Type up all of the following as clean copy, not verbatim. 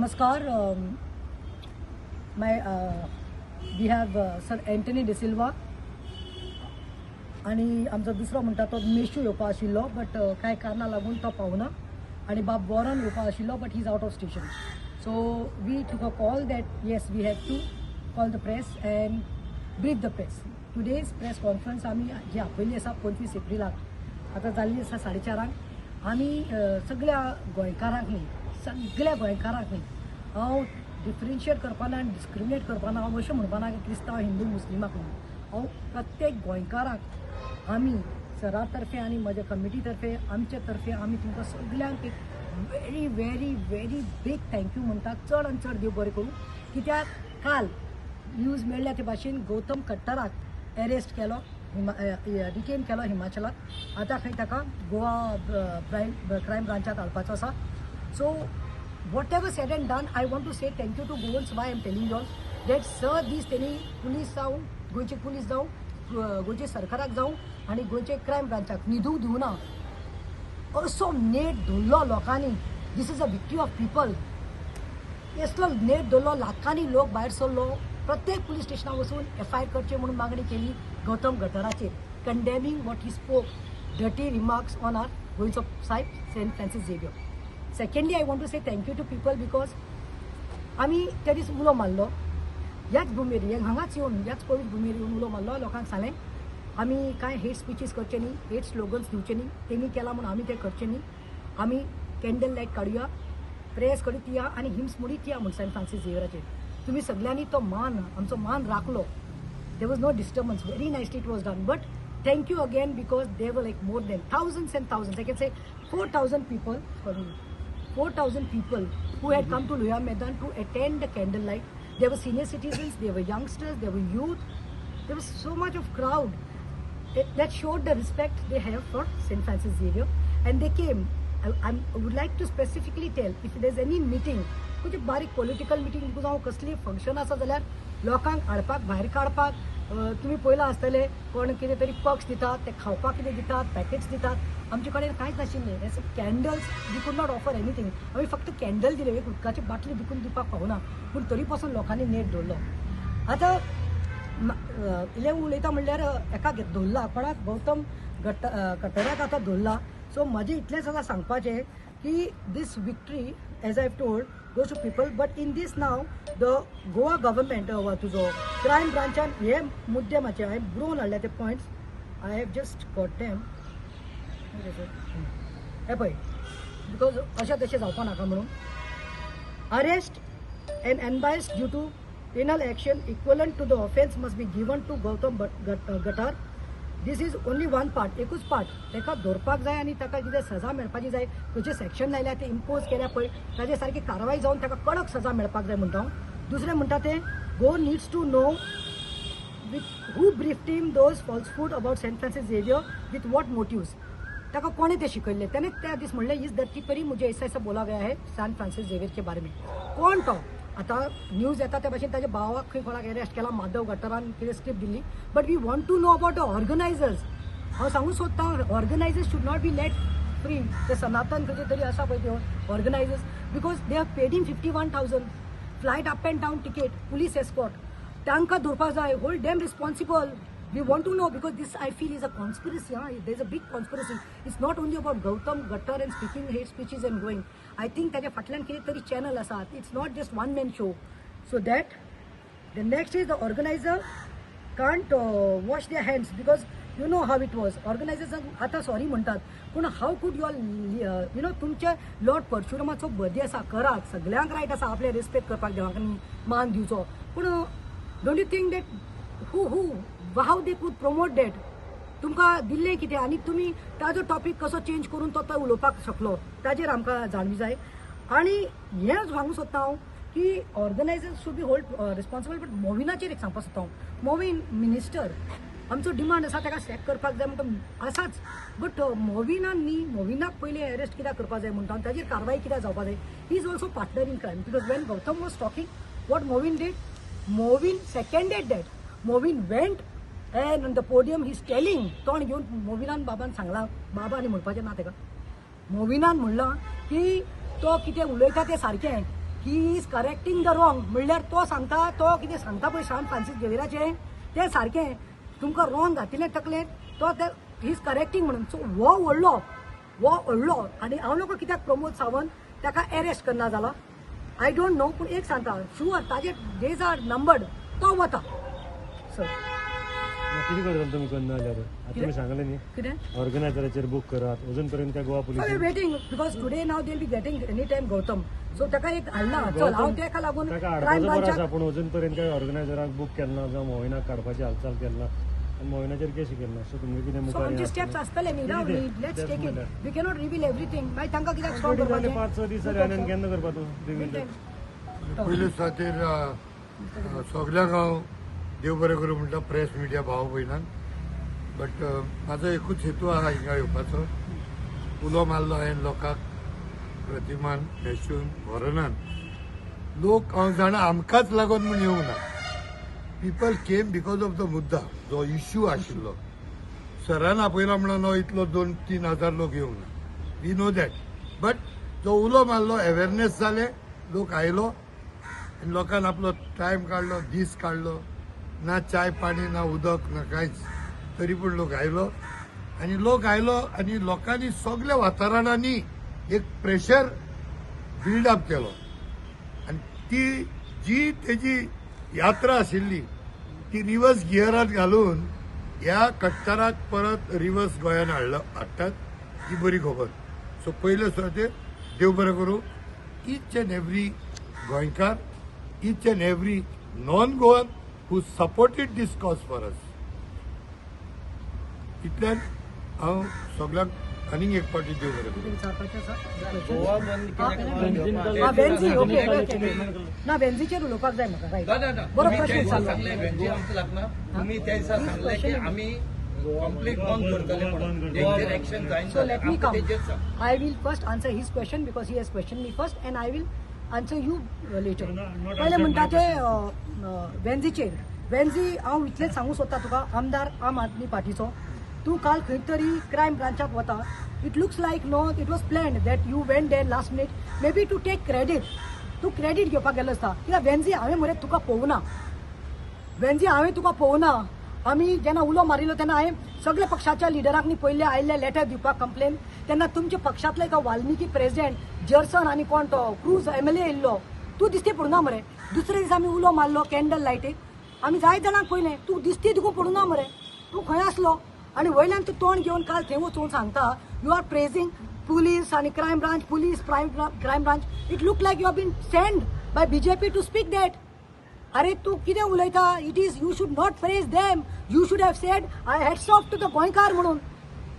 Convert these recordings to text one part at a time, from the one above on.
नमस्कार. My we have Sir Anthony D'Silva आनी आमचो दुसरो म्हणटा तो मेशू येवपा आशिल्लो, बट कांय कारणां लागून तो पावना आनी बाब वॉरन येवपा आशिल्लो, but he is out of station. So we took a call that yes, we have to call the press and brief the press. Today's press conference आमी जी आपयल्ली आसा 25 एप्रिलाक, आतां जाल्ली आसा 4:30. आमी सगळ्या गोंयकारांक न्ही, सगळ्या गोंयकारांक न्ही, हांव डिफरन्शिएट करपाना आनी डिस्क्रिमिनेट करपाना. हांव अशें म्हणपाना की क्रिस्तांव, हिंदू, मुस्लिमाक म्हणून. हांव प्रत्येक गोंयकाराक आमी सरा तर्फे आनी म्हज्या कमिटी तर्फे, आमच्या तर्फे आमी तुमकां सगल्यांक एक very very very big thank you म्हणटा. चड आनी चड देव बरें करूं, कित्याक काल न्यूज मेळ्ळ्या ते भाशेन गौतम खट्टराक एरेस्ट केलो, डिटेन केलो हिमाचलाक. आतां खंय ताका गोवा क्रायम ब्रांचात हाडपाचो आसा. So whatever said and done, I want to say thank you to Goans. Why I'm telling you all that स दीस तेणी पुलीस जावं, गोंयचे पुलीस जावं, गोंयचे सरकाराक जावं आनी गोंयचे क्रायम ब्रांचाक न्हिदूंक दिवना असो नेट धरलो लोकांनी. This is a victory of people. असलो नेट धरलो, लाखांनी लोक भायर सरलो, प्रत्येक पुलीस स्टेशनार वचून एफआयआर करचे म्हणून मागणी केली Gautam गटराचेर, condemning what he spoke, dirty remarks on our गोंयचो साहेब Saint Francis Xavier. Secondly, I want to say thank you to people because आमी त्या दीस उलो मारलो ह्याच भुमेर, हांगाच येवन, ह्याच पवित्र भुमेर येवन उलो मारलो. लोकांक सांगलें, आमी कांय हेट स्पिचीस करचे न्ही, हेट स्लोगन्स दिवचे न्ही, तेणी केला म्हणून आमी तें करचें न्ही. आमी कॅन्डल लायट काडुया, प्रेयर्स करीत या आनी हिम्स म्हणीत या म्हण सेंट फ्रांसीस झेवियराचेर. तुमी सगल्यांनी तो मान, आमचो मान राखलो. There was no disturbance. Very nicely it was done. But thank you again, because there were like more than thousands and thousands, I can say 4000 people, sorry, 4,000 people who had come to Lohiya Maidan to attend the candlelight. There were senior citizens, there were youngsters, there were youth. There was so much of crowd. That showed the respect they have for St. Francis Xavier. And they came. I would like to specifically tell, if there's any meeting, खंयची बारीक political meeting जावं, कसली function आसा जाल्यार लोकांक हाडपाक, भायर काडपाक, तुमी पळयलां आसतलें, कोण कितें तरी पक्स दितात, ते खावपाक कितें दितात, पॅकेट्स दितात. आमचे कडेन कांयच नाशिल्लें. Candles, we could not offer anything. आमी फक्त कॅन्डल दिले, एक उदकाची बाटली विकून दिवपाक पावना, पूण तरी पासून लोकांनी नेट दवरलो. आतां इल्लें उलयता म्हणल्यार एका धरला कोणाक, गौतम गट कटराक आतां धरला. सो म्हजें इतलेंच आतां सांगपाचें की this victory, as I told, goes to people. But in this now the Goa government, तुजो क्रायम ब्रांचान हे मुद्दे मातशे हांवें बरोवन हाडले ते points. I have just got them. हे पळय, because अशें तशें जावपा नाका म्हणून, arrest and unbiased due to penal action equivalent to the offence must be given to Gautam Gattar. This is only one part, एकूच पार्ट. ताका धरपाक जाय आनी ताका कितें सजा मेळपाची जाय, खंयचे सेक्शन लायल्या ते इम्पोज केल्या पळय, ताजे सारकी कारवाय जावन ताका कडक सजा मेळपाक जाय म्हणटा हांव. दुसरें म्हणटा तें, Goa needs to know with who briefed him those falsehood about Saint Francis Xavier, with what motives. ताका कोणें तें शिकयल्लें? तेणें त्या दीस म्हणलें, इस धरती पर ही मुझे ऐसा ऐसा बोला गया है सेंट फ्रांसीस झेवियर के बारे में. कोण तो? आतां न्यूज येता त्या भाशेन ताच्या भावाक खंय कोणाक अरेस्ट केला, माधव गट्टरान कितें script Delhi, but we want to know about the organizers. हांव सांगूंक सोदतां, organizers should not be let free. ते सनातन खंयचे तरी आसा पळय ते organizers, because they have paid him 51,000, flight up and down ticket, police escort. तांकां धरपाक जाय, hold them responsible. We want to know because this, I feel, is a conspiracy. Huh? There's a big conspiracy. It's not only about Gautam Gattar and speaking hate speeches and going. I think ताच्या फाटल्यान कितें तरी channel आसा. It's not just one man show. So that the next is the organizer can't wash their hands, because you know how it was. Organizers आतां sorry म्हणटात, पूण how could you all तुमचे Lord परशुरामाचो birthday आसा, करात, सगल्यांक right आसा आपले respect करपाक, देवाक मान दिवचो, पूण don't you think that who how they could promote that? तुमकां दिल्लें कितें आनी तुमी ताजो टॉपीक कसो चेंज करून तो तो उलोवपाक शकलो, ताजेर आमकां जाणवी जाय. आनी हें सांगूंक सोदता हांव की organizers should be hold responsible, but मोविनाचेर एक सांगपाक सोदता हांव. मोविन मिनिस्टर आमचो डिमांड आसा, ताका सॅक करपाक जाय म्हणटा आसाच, बट मोविनान न्ही, मोविनाक पयलीं अरेस्ट कित्याक करपाक जाय म्हणटा, ताजेर कारवाय कित्याक जावपाक जाय? He is also partner in crime, because when Gautam was talking, what Movin did? Movin seconded that. Movin went and on the podium he is telling, तोंड घेवन मोविनान बाबान सांगलां, बाबा आनी म्हणपाचें ना ताका, मोविनान म्हणलां की तो कितें उलयता तें सारकें. He is correcting the wrong. म्हणल्यार तो सांगता, तो कितें सांगता पळय सांत फ्रांसीस झेवियराचें तें सारकें. तुमकां रॉंग घातिल्लें तकलेंत तो ते he is correcting म्हणून. सो हो व्हडलो, हो व्हडलो. आनी हांव नको कित्याक प्रमोद सावंत ताका एरेस्ट करना जाला, I don't know. पूण एक सांगता, शुअर ताजे डेज are numbered, तो वता सर. कितें करतले तुमी करना जाल्यार? आतां तुमी सांगलें न्ही. कितें? ऑर्गनायझराचेर बूक करात, अजून पर्यंत काय Goa we police waiting because today now they be getting any time Gautam. So ताका एक हाडला, चल हांव तेका लागून ताका क्रायम हाडपाचो बरो आसा, ब्रांचाक पूण अजून पर्यंत काय ऑर्गनायझराक बूक केलें ना जावं मोहिनाक काडपाची हालचाल केली ना आनी मोहिनाचेर केस केली ना. सो तुमगे कितें सो मुखार आमचे हें स्टेप्स आसतलें? आसतले न्ही, राव. कितें? Let's Steps take it. म्हणल्यार? We cannot reveal everything. मागीर तांकां कित्याक स्ट्रॉंग जाले करपाचें? 5-6 दीस जाले आनी केन्ना करपा तूं रिवील? पयले सुवातेर सगल्यांक हांव देव बरें करूं म्हणटा, प्रेस मिडिया भाव भयणांक. बट म्हाजो एकूच हेतू आहा हिंगा येवपाचो. उलो मारलो हांवें लोकांक, प्रतिमान मेशून व्हरनान लोक हांव जाणा आमकांच लागून म्हूण येवंक ना. People came because of the मुद्दा जो इश्यू आशिल्लो. सरान आपयला म्हणून हो इतलो 2-3 हजार लोक येवंक ना, we know that. But जो उलो मारलो, अवेरनेस जालें, लोक आयलो आनी लोकान आपलो टायम काडलो, दीस काडलो. ना चाय पाणी, ना उदक, ना कांयच, तरी पूण लोक आयलो आनी लोक आयलो आनी लोकांनी सगल्या वाठारांनी एक प्रेशर बिल्डअप केलो आनी ती जी तेजी यात्रा आशिल्ली ती रिवर्स गियरात घालून ह्या कट्टराक परत रिवर्स गोंयान हाडलो हाडटात ही बरी खबर. सो पयले सुवातेर देव बरें करूं each and every Goenkar, each and every non Goan who supported this cause for us. इतल्यान हांव सगळ्यांक आनीक एक फावटी देव बरें करूं. विचारपाचें आसा? गोवा बंद कित्याक? हा, वेन्झी, ओके ओके. ना, वेन्झीचेर उलोवपाक जाय म्हाका. ना ना रायट, ना बरो तुम्ही प्रश्न त्या दिसा विचारलो. सांगले वेंजी आमकां लागना. तुम्ही त्या दिसा सांगले की आमी कंप्लीट बंद करतले म्हणून, तेंचेर एक्शन जायना. So let me आमकां come. तेजेर सांग. I will first answer his question because he has questioned me first and I will answer you later. Not पयलें answer म्हणटा my ते वेन्झीचेर. वेन्झी, हांव इतलेंच सांगूंक सोदता तुका, आमदार आम आदमी पार्टीचो तूं, काल खंय तरी क्रायम ब्रांचाक वता. It looks like, no, it was planned that you went there last minute, maybe to take credit. तूं क्रेडीट घेवपाक गेल्लो आसता. कित्याक वेन्झी, हांवें मरे तुका पळोवना. वेन्झी, हांवें तुका पळोवना. आमी जेन्ना उलो मारिल्लो तेन्ना हांवें सगल्या पक्षाच्या लिडरांक पयले आयिल्ले लेटर दिवपाक कंप्लेन, तेन्ना तुमच्या पक्षांतले तो वाल्मिकी प्रेसिडेंट जर्सन आनी कोण तो क्रूज एमएलए येयल्लो, तूं दिसती पडूना मरे. दुसरे दिसा आमी उलो मारलो कॅन्डल लायटीक, आमी जायत जाणांक पळयलें, तूं दिसती तुका पडूना मरे. तूं खंय आसलो? आनी वयल्यान तूं तोंड घेवन काल थंय वचून सांगता, you are praising police आनी crime branch, police, crime branch. It look like you have been send by BJP to speak that. अरे, तूं कितें उलयता? It is, you should not praise them. You should have said, I hats off to the गोंयकार म्हणून.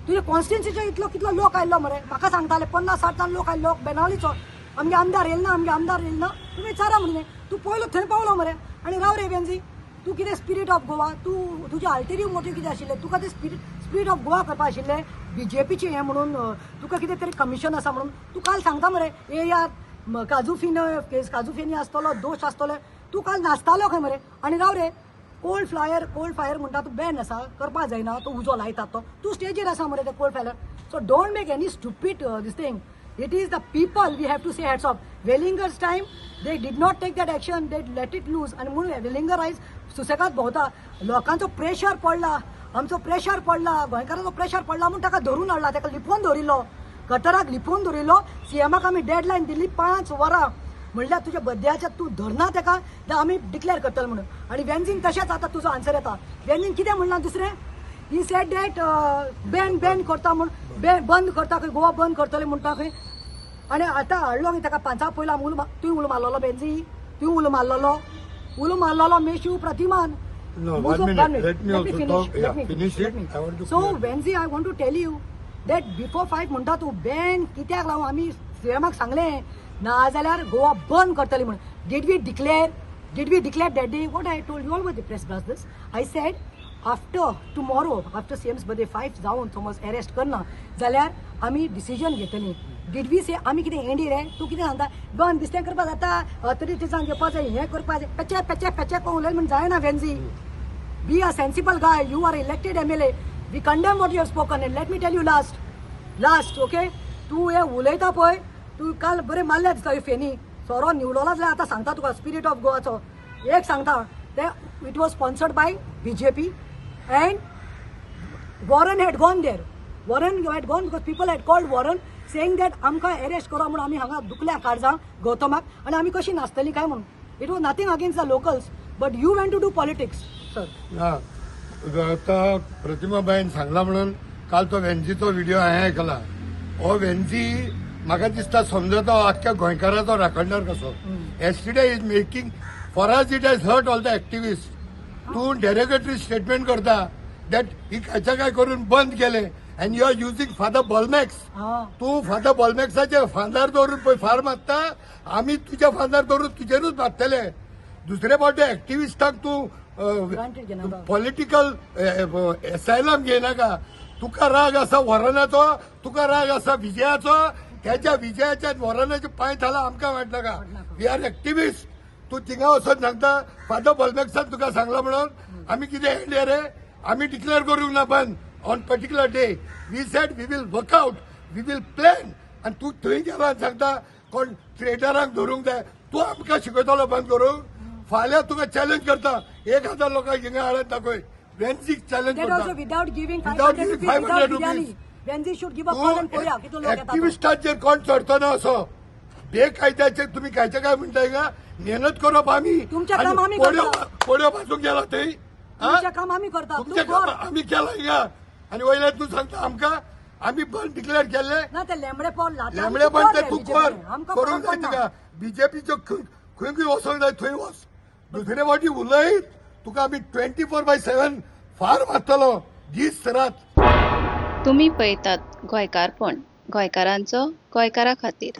तुज्या कॉन्स्टिट्युन्सीचो इतलो कितलो लोक आयल्लो मरे. म्हाका सांगताले, 50-60 जाण लोक आयल्लो बेनावलीचो, आमगे आमदार येयल ना, आमगे आमदार येयल ना, तुमी विचारा म्हणलें. तूं पयलो थंय पावलो मरे. आनी राव रे वेन्झी, तूं कितें स्पिरीट ऑफ गोवा? तूं तुजें अल्टेरियर मोटीव कितें आशिल्लें? तुका तें स्पिरीट ऑफ गोवा करपा आशिल्लें बीजेपीचें हें म्हणून तुका कितें तरी कमिशन आसा म्हणून तूं काल सांगता मरे. ए यार, काजू केस, काजू फेनी आसतलो, दोश आसतलो. तूं काल नाचतालो खंय मरे? आनी राव रे, कोल्ड फ्लायर, कोल्ड फायर म्हणटा तो बॅन आसा, करपा जायना. तो उजो लायतात तो तूं स्टेजीर आसा मरे ते cold fire. So don't make any stupid this thing. It is the people we have to say hats off. Welingkar's time they did not take that action, they let it loose. आनी म्हणून वेलिंगर आयज सुसेगाद भोंवता. लोकांचो pressure पडला, आमचो pressure पडला, गोंयकारांचो pressure पडला म्हूण ताका धरून हाडला. ताका लिपोवन दवरिल्लो, गटराक लिपोवन दवरिल्लो. सीएमाक आमी डेडलायन दिल्ली 5 वरां, म्हणल्यार तुज्या बड्ड्याच्या तूं धरना ताका जाल्यार आमी डिक्लेअर करतले म्हणून. आनी वेन्झीन तशेंच आतां तुजो आन्सर येता. वेन्झीन कितें म्हणलां दुसरें? He said that ban ban करता म्हूण, बॅन बंद करता खंय, गोवा बंद करतले म्हणटा खंय. आनी आतां हाडलो न्ही ताका पांचा पयलो आमी उलो तुवें उलो मारलेलो बेन्झी? तुवें उलो मारलेलो? उलो मारलेलो मेशू प्रतिमान. No, one minute. Let me also talk. Yeah, finish it. I want to So clear. Venzy, I want to tell you that before 5 म्हणटा तूं बॅन कित्याक लागून? आमी सीएमाक सांगलें, नाजाल्यार गोवा बंद करतली म्हणून. Did we declare? Did we declare that day? What I told you all the press brothers, I said after tomorrow, after CM's birthday, 5 जावन समज अरेस्ट करना जाल्यार आमी डिसिजन घेतली. Did we से? आमी कितें एंडी रे? तूं कितें सांगता, बंद दिसतें करपा जाता, ऑथॉरिटीजान घेवपा जाय, हें करपा जाय, पेचे पेचे पेचे कोण उलयलें म्हण जायना. वेन्झी, be a sensible guy. You are elected MLA. We condemn what you have spoken. And let me tell you last, last, okay? तूं हे उलयता पळय, तूं काल बरें मारल्या दिसता ह्यो फेनी. सोरो निवडलो जाल्यार आतां सांगता तुका, स्पिरीट ऑफ गोवाचो एक सांगता, ते it was sponsored by BJP and Warren had gone there. Warren had gone because people had called Warren saying that आमकां अरेस्ट करा म्हणून, आमी हांगा दुखल्या काळजां गौतमाक आनी आमी कशी नाचतली काय म्हणून. It was nothing against the locals, but you went to do politics, sir. हा, आता प्रतिमाबाईन सांगला म्हणून काल तो वेंजीचो व्हिडिओ हांवें आयकला. हो वेंजी म्हाका दिसता समजता हो आख्ख्या गोंयकाराचो राखणदार कसो. Yesterday is making for us, it has hurt all the activist. तूं डेरोगेटरी स्टेटमेंट करता that ही खंयच्या काय करून बंद केले and you are using Father Bolmax. तूं फादर बॉलमॅक्साच्या फांदार दवरून पळय फार मारता, आमी तुज्या फांदार दवरून तुजेरूच मारतले. दुसरे फावटी एक्टिविस्टांक तूं Granted घेनाका. पॉलिटिकल एसायलम घेयनाका. तुका राग आसा वॉरनाचो, तुका राग आसा विजयाचो. त्याच्या विजयाच्या वॉरनाचे पांय थाला आमकां वाटनाका. We are activist. तूं थिंगा वचोन सांगता फादर बॉलमॅक्सान तुका सांगला म्हणून आमी कितें येयले रे? आमी डिक्लेअर करूंक ना बंद on particular day. We said we will workout, we will plan. आनी तूं थंय गेला आनी सांगता कोण ट्रेडरांक धरूंक जाय. तूं आमकां शिकयतलो बंद करूंक? फाल्यां तुका चॅलेंज करता, 1000 लोकांक हिंगा हाडून दाखय. वेन्सीक चॅलेंज That also करता. without giving Without 500 giving rupees, 500 without rupees. Biryani. Venzi should give a call and पळोवया कितू लोक येतात तो. ऍक्टिव्हिस्टांचेर कोण चडतो ना असो बेकायद्याचे तुम्ही कायचे काय म्हणताय का? मेहनत करप आम्ही. तुमचें काम आमी करता. पोड्यो भाजूंक गेला थंय, हा? तुमचें काम आमी करता. तूं तुमचें काम कर. आमी केलां हिंगा आनी वयल्यान तूं सांगता आमकां आमी बंद डिक्लेअर केल्ले. ना, ते लेंबडे पण लाता. लेमडे पण ते तूं कर. आमकां करूंक जाय तुका. बीजेपीच्यो खंय खंय वचोंक जाय थंय वच. दुसरे फावटी उलयत तुका आमी 24/7 फार मारतलो, दीस रात. तुमी पळयतात गोंयकारपण, गोंयकारांचो गोंयकारा खातीर.